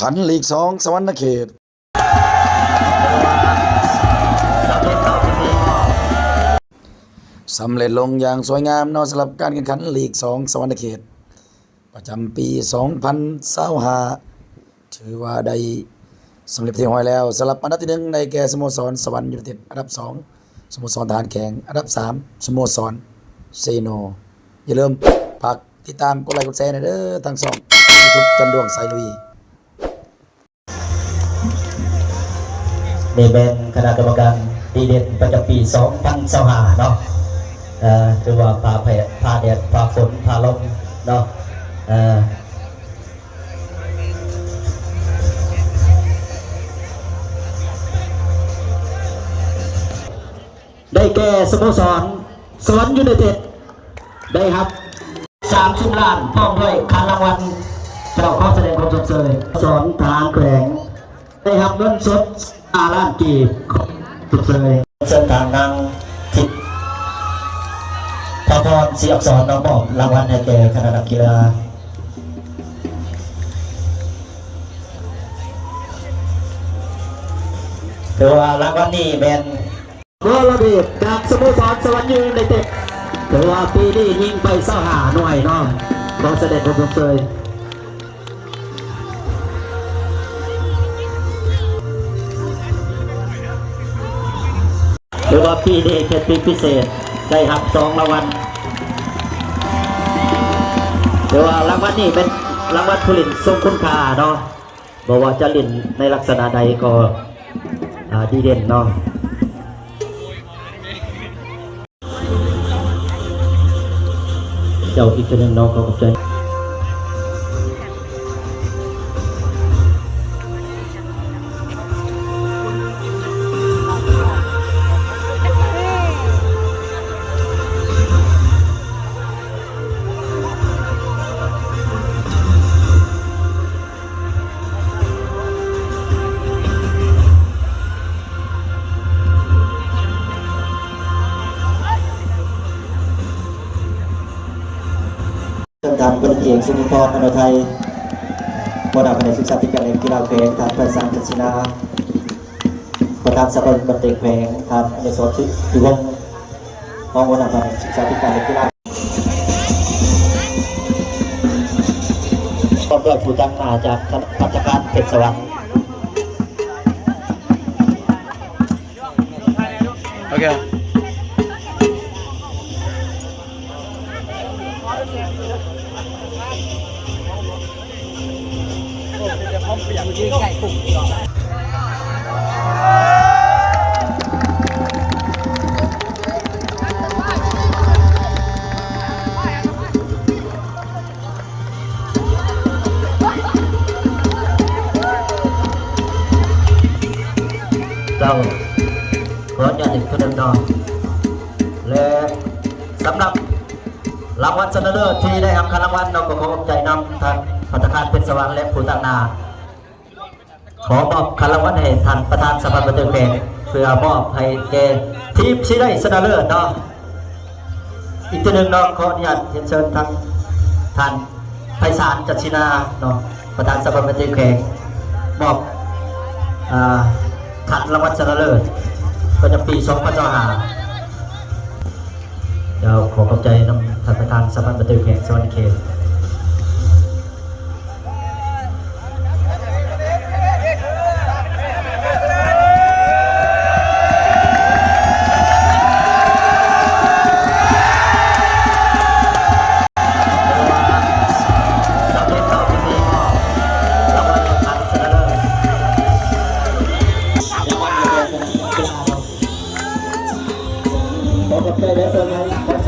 ຂັນລີກສອງ ສະຫວັນນະເຂດ ສຳເລັດລົງຢ່າງສວຍງາມເນາະ ສຳລັບການແຂ່ງຂັນລີກສອງ ສະຫວັນນະເຂດ ປະຈຳປີສອງພັນຊາວຫ້າ ຖືວ່າໄດ້ສຳເລັດຮຽບຮ້ອຍແລ້ວ. ສຳລັບອັນດັບທີໜຶ່ງ ໄດ້ແກ່ສະໂມສອນສະຫວັນຢູໄນເຕັດ, ອັນດັບສອງ ສະໂມສອນທະຫານແຂວງ, ອັນດັບສາມ ສະໂມສອນເຊໂນ. ຢ່າລືມຝາກຕິດຕາມ ກົດໄລ ກົດແຊແດ່ເດີ ທາງຊ່ອງຢູທູບ ຈັນດວງ ສາຍລຸຍ. ນີ້ແມ່ນຄະນະກຳມະການດີເດັ່ນປະຈຳປີສອງພັນຊາວຫ້າເນາະ ເອີ ຖືວ່າພາແພ ພາແດດ ພາຝົນ ພາລົມເນາະ ເອີ ໄດ້ແກ່ສະໂມສອນສະຫວັນຢູໄນເຕັດ ໄດ້ຮັບສາມສິບລ້ານ ພ້ອມດ້ວຍຄັນລາງວັນ. ເຈົ້າຂໍສະແດງຄວາມຊົມເຊີຍ ສອນທະຫານແຂວງ ໄດ້ຮັບເງິນສົດຫ້າລ້ານກີບ ຊົມເຊີຍ. ເຊີນທາງນາງທິບພາພອນ ສີອັກສອນ ມາມອບລາງວັນໃຫ້ແກ່ຄະນະນັກກິລາ. ຖືວ່າລາງວັນນີ້ແມ່ນ ວໍລະເດດ ຈາກສະໂມສອນສະຫວັນຢູໄນເຕັດ ຖືວ່າປີນີ້ຍິງໄປຊາວຫ້າໜ່ວຍເນາະ ຂໍສະແດງຄວາມຊົມເຊີຍ. ຖືວ່າປີນີ້ເປັນປີພິເສດ ໄດ້ຮັບສອງລາງວັນ ຖືວ່າລາງວັນນີ້ເປັນລາງວັນຜູ້ຫຼິ້ນຊົງຄຸນຄ່າເນາະ. ບໍ່ວ່າຈະຫຼິ້ນໃນລັກສະນະໃດກໍ ອາ ດີເດັ່ນເນາະ. ເຈົ້າອີກເທື່ອໜຶ່ງເນາະ ຂໍຂອບໃຈ. ທ່ານ ພົນເອກ ສຸນິພອນ ອະນຸໄທ ຫົວໜ້າພະແນກສຶກສາທິການ ແລະ ກິລາແຂວງ, ທ່ານ ໄພສານ ຈັນສີນາ ປະທານສະພາບັນດາແຂວງ, ທ່ານ ອະນຸສອນ ທິຕິວົງ ຮອງຫົວໜ້າພະແນກສຶກສາທິການ ແລະ ກິລາ ພ້ອມດ້ວຍຜູ້ຕາງໜ້າຈາກພັດຕາຄານເພັດສະຫວັນ. ໂອເຄ. ເຈົ້າ ຂໍອະນຸຍາດອີກເທື່ອໜຶ່ງເນາະ ແລະ ສຳລັບ ລາງວັນຊະນະເລີດທີ່ໄດ້ຮັບຄັນລາງວັນເນາະ ກໍຂໍຂອບໃຈນຳທ່ານພັດຕາຄານເພັດສະຫວັນ ແລະ ຜູ້ຕາງໜ້າ. ຂໍມອບຄັນລາງວັນໃຫ້ທ່ານປະທານສະພາບັນດາແຂວງ ເພື່ອມອບໃຫ້ແກ່ທີມທີ່ໄດ້ຊະນະເລີດເນາະ. ອີກເທື່ອໜຶ່ງເນາະ ຂໍອະນຸຍາດຮຽນເຊີນທາງທ່ານ ໄພສານ ຈັນສີນາເນາະ ປະທານສະພາບັນດາແຂວງ ມອບ ອາ ຄັນລາງວັນຊະນະເລີດປະຈຳປີສອງພັນຊາວຫ້າ. ເຈົ້າ ຂໍຂອບໃຈນຳທ່ານປະທານສະພາບັນດາແຂວງສະຫວັນນະເຂດ.